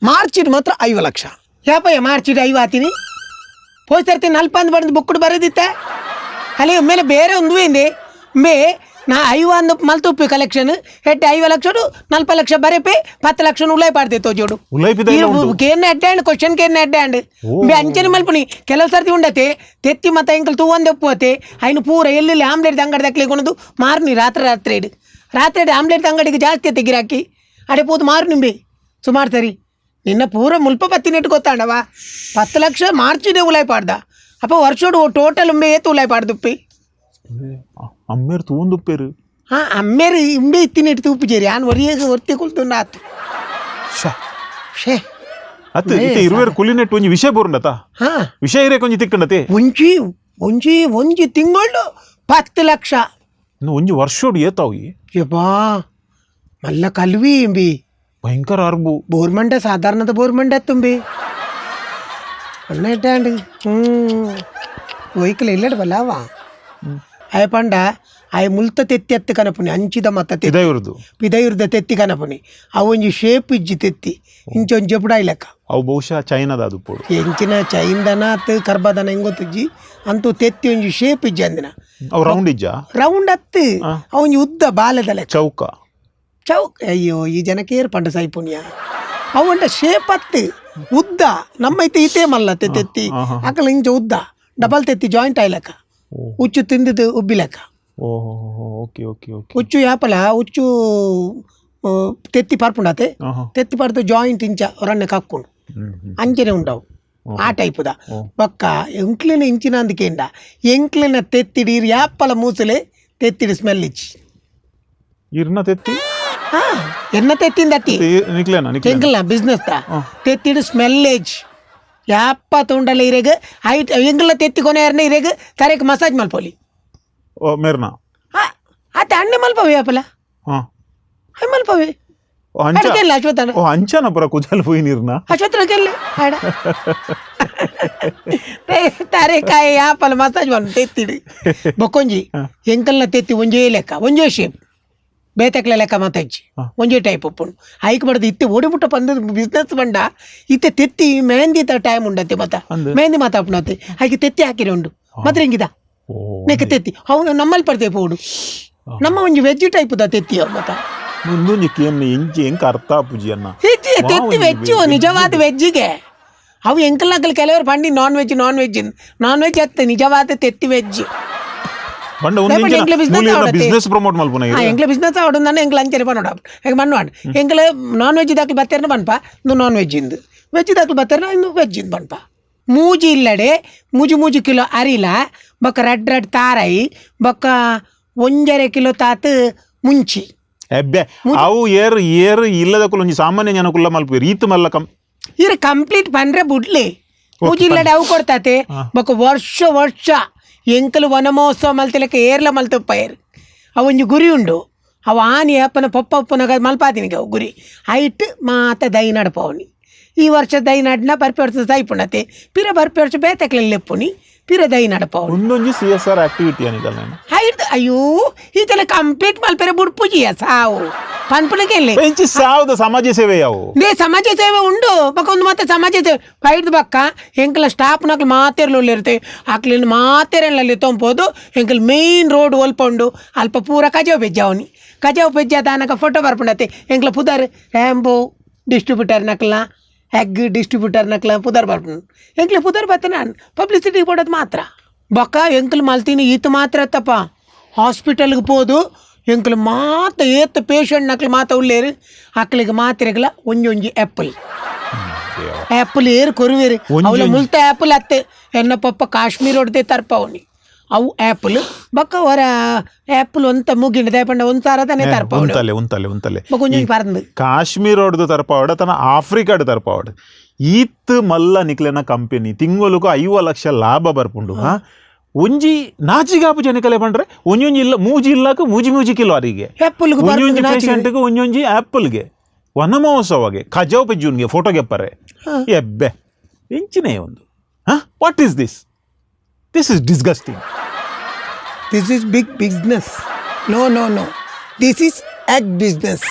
ಮಾರ್ಚಿಡ್ ಮಾತ್ರ 50 ಲಕ್ಷ. ಯಾಪಯ್ಯ ಮಾರ್ಚಿಡ್ ಐವ ಆತೀನಿ? ಪೋಯ್ತರ್ತೀನಿ ನಲ್ಪ ಅಂದ್ ಬಡ್ದು ಬುಕ್ಕುಡು ಬರೋದಿತ್ತೆ. ಅಲ್ಲಿ ಮೇಲೆ ಬೇರೆ ಒಂದು ಇಂದೆ ಮೇ ನಾ ಐವ ಅಂದು ಮಲ್ತುಪ್ಪಿ ಕಲೆಕ್ಷನ್ ಹೆಟ್ಟೆ 50 ಲಕ್ಷಡು 40 ಲಕ್ಷ ಬರೆಪೆ, 10 ಲಕ್ಷ ಉಲಾಯ್ ಪಾಡ್ದೆ ತೋಜೋಡು. ಉಲಾಯ್ ಪಿದಾಯಿ ಉಂಡು. ಕೇರ್ನ ಅಡ್ಡಾಂಡ್ ಕ್ವಶನ್ ಕೇರ್ನ ಅಡ್ಡಾಂಡ್ ಬೆ ಅಂಚನೆ ಮಲ್ಪುನಿ. ಕೆಲವು ಸರ್ತಿ ಉಂಡತೆ ತೆತ್ತಿ ಮತ್ತ ಎಂಕಲ್ ತೂವಂದೆ ಒಪ್ಪುವತೆ. ಐನು ಪೂರ ಎಲ್ಲೆಲ್ಲಿ ಆಮ್ಲೆಟ್ ಅಂಗಡಿ ದಕ್ಲೆ ಕೊನದು ಮಾರ್ನಿ. ರಾತ್ರಿ ರಾತ್ರಿ ಇಡು ರಾತ್ರಿ ಇಡು ಆಮ್ಲೆಟ್ ಅಂಗಡಿಗೆ ಜಾಸ್ತಿ ಅತ್ತೆ ಗಿರಾಕಿ. ಅಡೆ ಪೋದು ಮಾರು ನಿಂಬೆ ಸುಮಾರು ಸರಿ. ನಿನ್ನ ಪೂರ ಮುಲ್ಪ ಪತ್ತಿ ನೆಟ್ಟು ಗೊತ್ತಾಂಡವ. 10 ಲಕ್ಷ ಮಾರ್ಚಿನೇ ಉಲಾಯ್ ಪಾಡ್ದ. ಅಪ್ಪ ವರ್ಷೋಡು ಟೋಟಲ್ ಉಂಬೆ ಏತು ಉಲಾಯ್ ಪಾಡ್ದುಪ್ಪಿ? ಅಮ್ಮೇರು ತೂಂದುಪ್ಪೇರು. ಹಾಂ, ಅಮ್ಮೇರು ಇಂಬೆ ಇತ್ತಿನೆಟ್ಟು ತೂಪು ಜೇರಿ. ಆನ್ ಒರಿಯಗ ಒರ್ತಿ ಕುಲ್ತುಂಡ ಆತು. ಶ್ಯಾ. ಶೇ. ಅತ್ತೆ ಇತ್ತೆ ಇರುವೇರು ಕುಲಿನೆಟ್ಟು ಒಂಜಿ ವಿಷಯ ಬೋರುಂಡತ? ಹಾಂ. ವಿಷಯ ಇರೇ ಕೊಂಚ ತಿಕ್ಕಂಡತೆ. ಒಂಜಿ ಒಂಜಿ ಒಂಜಿ ತಿಂಗಳು 10 ಲಕ್ಷ. ಇನ್ನು ಒಂಜಿ ವರ್ಷೋಡು ಏತಾವು ಈ? ಯಪ್ಪಾ, ಮಲ್ಲ ಕಲ್ವಿ ಇಂಬಿ. ಭಯಂಕರ ಅರ್ಬು. ಬೋರ್ಮಂಡ ಸಾಧಾರಣದ ಬೋರ್ಮಂಡ ತುಂಬಿ ಅಣ್ಣ ಇಟ್ಟಾಂಡ್. ಹ್ಞೂ, ಒಯ್ಕಲ ಇಲ್ಲಡ ಬಲ್ಲಾವ. ಆಯ ಪಂಡ ಆಯ ಮುಲ್ತ ತೆತ್ತಿ ಅತ್ತು ಕನಪುನಿ ಅಂಚಿದ ಮತ್ತ ತೆತ್ತಿ. ಇದಾಯಿರುದು. ಪಿದಯುರ್ದ ತೆತ್ತಿ ಕನಪುನಿ. ಅವು ಒಂಜಿ ಶೇಪ್ ಇಜ್ಜಿ ತೆತ್ತಿ, ಇಂಚ ಒಂಜಿ ಜಪುಡಾಯಿ ಲೆಕ್ಕ. ಅವು ಬಹುಶಃ ಚೈನಾದ ಅದು ಪೋಡು. ಎಂಚಿನ ಚೈಂದನ ಅತ್ತು ಕರ್ಬದನ ಹೆಂಗೊತ್ತಿಜ್ಜಿ ಅಂತೂ ತೆತ್ತಿ ಒಂಜಿ ಶೇಪ್ ಇಜ್ಜಿ ಅಂದಿನ. ಅವು ರೌಂಡ್ ಇಜ್ಜಾ? ರೌಂಡ್ ಅತ್ತು, ಅವು ಒಂಜಿ ಉದ್ದ ಬಾಲದ ಲೆಕ್ಕ. ಚೌಕ. ಚೌಕ್. ಅಯ್ಯೋ, ಈ ಜನಕ್ಕೆ ಏರ್ ಪಂಡ ಸೈಪುಣ್ಯ. ಅವು ಉಂಟ ಶೇಪ್ ಅತ್ತು, ಉದ್ದ. ನಮ್ಮ ಇತ್ತೆ ಇತೇ ಮಲ್ಲ ತೆತ್ತಿ. ಅಕಲ ಇಂಚ ಉದ್ದ ಡಬಲ್ ತೆತ್ತಿ ಜಾಯಿಂಟ್ ಆಯ್ಲಕ್ಕ. ಉಚ್ಚು ತಿಂದಿದ್ದು ಉಬ್ಬಿ ಲೆಕ್ಕ. ಓಹೋ, okay okay okay. ಉಚ್ಚು ಯಾಪಲ ಉಚ್ಚು ತೆತ್ತಿ ಪರ್ಪುಂಡತೆ. ತೆತ್ತಿ ಪರ್ದು ಜಾಯಿಂಟ್ ಇಂಚ ರನ್ನೆ ಕಕ್ಕೊಂಡು ಅಂಚನೆ ಉಂಡವು ಆ ಟೈಪುದ. ಬೊಕ್ಕ ಎಂಕ್ಲಿನ ಇಂಚಿನ ಅಂದಕೇಂಡ ಎಂಕ್ಲಿನ ತೆತ್ತಿಡಿ ಯಾಪಲ ಮೂಸಲೆ ತೆತ್ತಿಡಿ ಸ್ಮೆಲ್ ಇಚ್ಚಿ. ಇರ್ನ ತೆತ್ತಿ? ಹಾ, ಎನ್ನ ತೆತ್ತಿಂದ ಅತ್ತಿ. ನಿಕ್ಲೇನಾ ನಿಕ್ಲೇನಾ? ಎಂಕಲ್ನ ಬಿಸ್ನೆಸ್ ದ ತೆತ್ತಿಡು ಸ್ಮೆಲ್ ಏಜ್. ಯಾಪ ತೊಂಡಲ ಇರೆಗ್ ಐಟ್ ಎಂಕಲ್ನ ತೆತ್ತಿ ಕೊನೆ ಯಾರನ್ನ ಇರೆಗ್ ತರೆಕ್ ಮಸಾಜ್ ಮಲ್ಪೊಲಿ. ಓ, ಮೇರ್ನಾ? ಹಾ, ಆತೆ ಅಣ್ಣೆ ಮಲ್ಪವೆ ಯಾಪಲ. ಹೈ ಮಲ್ಪವೆ. ಓ, ಅಂಚ. ಅಡಕೆಲ್ಲ ಅಶ್ವತ್ಥನ. ಓ, ಅಂಚನ ಪುರ ಕುಜಲ್ ಪೋಯಿ ನೀರ್ನ. ಅಶ್ವತ್ಥನ ಆಡ ತಾರೇಕಾಯಿ ಯಾಪಲ ಮಸಾಜ್ ಮಲ್ಪ ತೆತ್ತಿಡು. ಬೊಕ್ಕೊಂಜಿ ಎಂಕಲ್ನ ತೆತ್ತಿ ಒಂಜೇ ಲೆಕ್ಕ, ಒಂಜೇ ಶೇಪ್. ಬೇತಕ್ಲೆ ಲೆಕ್ಕ ಮಾತಾಡ್ಜಿ. ಒಂಜೇ ಟೈಪ್ ಉಪ್ಪುಂಡು. ಐಕ್ ಬಡ್ದು ಇತ್ತೆ ಓಡಿಮುಟ್ಟ ಪಂದ ಬಿಸ್ನೆಸ್ ಬಂಡ. ಇತ್ತೆ ತೆತ್ತಿ ಮೆಹಂದಿ ಟೈಮ್ ಉಂಡತ್ತೆ ಮತ್ತ. ಅಂದ್. ಮೆಹಂದಿ ಮಾತಾಪುಣತ್ತೆ. ಐಕೆ ತೆತ್ತಿ ಹಾಕಿರಿ ಉಂಡು ಮಾತ್ರ ಹೆಂಗಿದ. ನೆಕ್ಕೆ ತೆತ್ತಿ ಅವನು ನಮ್ಮಲ್ಲಿ ಪಡ್ತೇ ಪೋಡು. ನಮ್ಮ ಒಂಜಿ ವೆಜ್ ಟೈಪ್ the ತೆತ್ತಿ ಅವು ಮತ್ತ. ಮುಂದೊಂಜಿ ಕೇನ್ ಎಂಚಿ ಎಂಕ ಅರ್ಥ ಆಪುಜಿ ಅನ್ನ. ಹೆಚ್ಚಿ ತೆತ್ತಿ ವೆಜ್, ನಿಜವಾದ ವೆಜ್ಜಿಗೆ ಅವು. ಎಂಕಲ್ ನಕಲ್ ಕೆಲವರು ಪಂಡಿ non veg, non veg, non veg ಅತ್ತೆ. ನಿಜವಾದ ತೆತ್ತಿ ವೆಜ್. ಬಂಡ ಒಂದು ಎಂಕ್ಲ ಬಿಸ್ನೆಸ್ ಆವಡತ್ತೆ. ಬಿಸ್ನೆಸ್ ಪ್ರಮೋಟ್ ಮಲ್ಪುನ. ಎಂಕ್ಲ ಬಿಸ್ನೆಸ್ ಆವಡು ನಾನು ಎಂಕ್ಲ ಅಂಚನೆ ಪನೋಡ. ಹೆಂಗೆ ಮಣ್ಣು ಎಂಕ್ಲ ನಾನ್ ವೆಜ್ ದಾಖಲು ಬತ್ತೇರ್ನ ಪನ್ಪ ಇಂದು ನಾನ್ ವೆಜ್ ಇಂದು, ವೆಜ್ ದಾಖಲು ಬತ್ತೇರ್ನ ಇಂದು ವೆಜ್ ಇಂದು ಪನ್ಪ. ಮೂಜಿ ಇಲ್ಲಡೆ ಮೂಜಿ ಮೂಜಿ ಕಿಲೋ ಅರಿಲ, ಬೊಕ್ಕ ರಡ್ ರಡ್ ತಾರಾಯಿ, ಬೊಕ್ಕ 1.5 ಕಿಲೋ ತಾತ್ ಮುಂಚಿ. ಎಬ್ಬೆ, ಅವು ಏರ್ ಏರ್ ಇಲ್ಲದಕ್ಕೂ ಒಂಜಿ ಸಾಮಾನ್ಯ ಜನಕುಲ್ಲ ಮಲ್ಪುವೆರ್ ಈತ್ ಮಲ್ಲ ಕಂ ಇರ್ ಕಂಪ್ಲೀಟ್ ಪಂಡ್ರೆ ಬುಡ್ಲಿ. ಮೂಜಿ ಇಲ್ಲಡೆ ಅವು ಕೊಡ್ತಾತೆ. ಬೊಕ್ಕ ವರ್ಷ ವರ್ಷ ಎಂಕಲು ವನ ಮಹೋತ್ಸವ ಮಲ್ತಿಲಕ್ಕ ಏರ್ಲ ಮಲ್ತಪ್ಪ ಏರ್. ಅವು ಒಂಜಿ ಗುರಿ ಉಂಡು. ಅವು ಆನಿ ಅಪ್ಪನ ಪೊಪ್ಪ ಅಪ್ಪನಾಗ ಮಲ್ಪಾದಿನಿಗೆ ಅವು ಗುರಿ ಐಟ್ ಮಾತ ದೈ ನಡಪವನಿ. ಈ ವರ್ಷ ದೈ ನಡ್ನ ಬರ್ಪೆ ವರ್ಷ ಸೈಪುಣತೆ ಪಿರ ಬರ್ಪೆ ವರ್ಷ ಬೇತಕ್ಲೆಲ್ಲ ಲೆಪ್ಪುನಿ ಪಿರ ದೈ ನಡಪವನಿ. ಒಂದೊಂಜಿ C S R activity Anekal ನಾನು. ಐಟ್ ಅಯ್ಯೋ, ಈತನ ಕಂಪ್ಲೀಟ್ ಮಲ್ಪೆರೆ ಬುಡ್ಪುಜಿಯ ಸಾವು ಪನ್ಪುನಕ್ಕೆ. ಎಂಚಿ ಸಾವ್ದ ಸಮಾಜ ಸೇವೆ ಯಾವು? ನೇ ಸಮಾಜ ಸೇವೆ ಉಂಡು. ಬೊಕ್ಕ ಒಂದು ಮತ್ತೆ ಸಮಾಜ ಸೇವೆ ಫೈಡ್ದು. ಬಕ್ಕ ಎಂಕಲ ಸ್ಟಾಪ್ನಕ್ಲು ಮಾತೆರ್ಲು ಇರುತ್ತೆ. ಅಕ್ಲಿನ ಮಾತೆರೆಲ್ಲಿ ತೊಂಪೋದು. ಎಂಕಲ್ ಮೇಯ್ನ್ ರೋಡ್ ಒಲ್ಪ ಉಂಡು. ಅಲ್ಪ ಪೂರ ಕಜಾವ್ ಪೆಜ್ಜಾವನಿ. ಕಜಾವ್ ಪೆಜ್ಜ ದಾನಕ ಫೋಟೋ ಬರ್ಪುಂಡತೆ. ಎಂಕಲ ಪುದರ್ ರ್ಯಾಂಬೋ ಡಿಸ್ಟ್ರಿಬ್ಯೂಟರ್ ನಕ್ಲ, ಎಗ್ ಡಿಸ್ಟ್ರಿಬ್ಯೂಟರ್ ನಕ್ಲ ಪುದರ್ ಬರ್ಪುಂಡು. ಎಂಕ್ಲೆ ಪುದರ್ ಬತ್ತ ನಾನು ಪಬ್ಲಿಸಿಟಿ ಕೊಡೋದು ಮಾತ್ರ. ಬೊಕ್ಕ ಎಂಕಲ್ ಮಲ್ತೀನಿ ಈತ ಮಾತ್ರ ತಪ್ಪ. ಹಾಸ್ಪಿಟಲ್ಗೆ ಪೋದು ಎಂಕುಲು ಮಾತ ಏತ್ ಪೇಷಂಟ್ ನಕ್ಲು ಮಾತ ಉಳ್ಳೇರು. ಅಕ್ಲಿಗೆ ಮಾತ್ರೆಗಳ ಒಂಜೊಂಜಿ ಆ್ಯಪಲ್. ಆ್ಯಪಲ್ ಏರು ಕೊರುವೇರು? ಅವಳ ಮುಲ್ತ ಆ್ಯಪಲ್ ಅತ್ತೆ. ಎನ್ನ ಪಪ್ಪ ಕಾಶ್ಮೀರ ಹೊಡ್ದೆ ತರ್ಪವನಿ ಅವು ಆ್ಯಪಲ್. ಬೊಕ್ಕ ಹೊರ ಆ್ಯಪಲ್ ಒಂತ ಮುಗಿಂಡ ದಯಪಂಡ ಒಂದು ಸಾರದನೆ ತರ್ಪವನಿ. ಉಂತಲೆ ಉಂತಲೆ ಉಂತಲೆ. ಬೊಕ್ಕ ಒಂಜೊಂಜಿ ಪರಂದು. ಕಾಶ್ಮೀರ ಹೊಡ್ದು ತರ್ಪಾವಡ ತನ್ನ ಆಫ್ರಿಕಾಡ್ ತರ್ಪಾವಡ. ಈತ್ ಮಲ್ಲ ನಿಕ್ಲೆನ ಕಂಪನಿ, ತಿಂಗೊಲುಕು 50 ಲಕ್ಷ ಲಾಭ ಬರ್ಪುಂಡು. ಹಾ, ಒಂಜಿ ನಾಚಿಗಾಪು ಜನಕಲೆ ಪಂಡ್ರೆ ಒಂಜೊಂಜಿ ಇಲ್ಲ ಮೂಜಿ ಇಲ್ಲಕ ಮೂಜಿ ಮೂಜಿ ಕಿಲೋ ಅರಿಗೆ. ಆ್ಯಪಲ್ಗೆ. ಒಂಜೊಂಜಿ ಪೇಷಂಟ್ಗೆ ಒಂಜೊಂಜಿ ಆ್ಯಪಲ್ಗೆ, ವನ ಮಹೋತ್ಸವಗೆ ಖಜಾವ್ ಪೆಜ್ಜೂನ್ಗೆ ಫೋಟೋ ಗೆಪ್ಪರೆ. ಎಬ್ಬೆ, ಇಂಚಿನೇ ಒಂದು. ಹಾ, what is this? This is disgusting. This is big business. No, no, no. This is egg business.